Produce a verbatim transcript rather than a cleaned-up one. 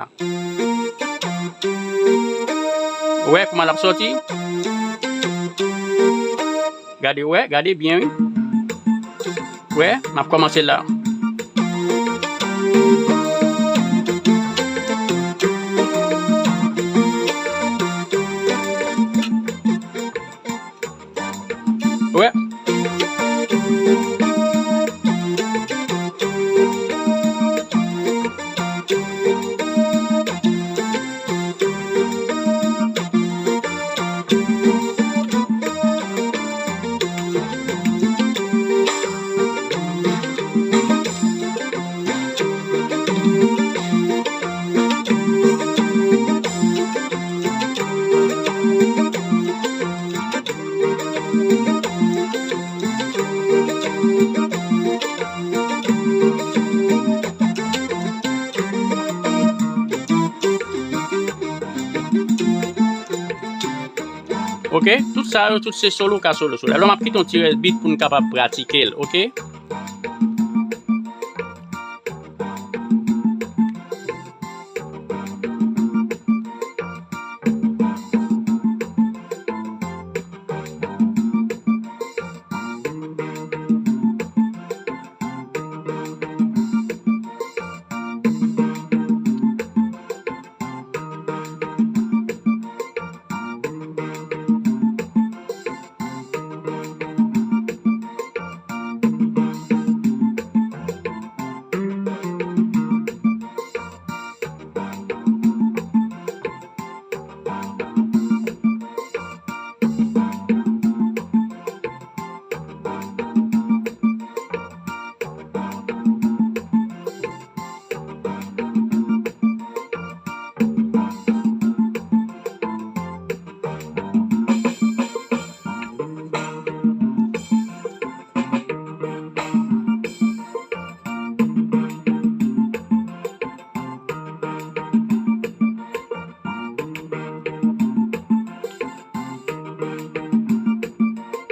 Ou wè kòman l ap sòti? Gade, ou wè, gade byen, wi. Ou wè, m ap kòmanse la. Ou wè? Ok, tout sa yo, tout se solo ka solo solo. Alò, m ap kite yon ti rès beat pou n kapab pratike l, ok?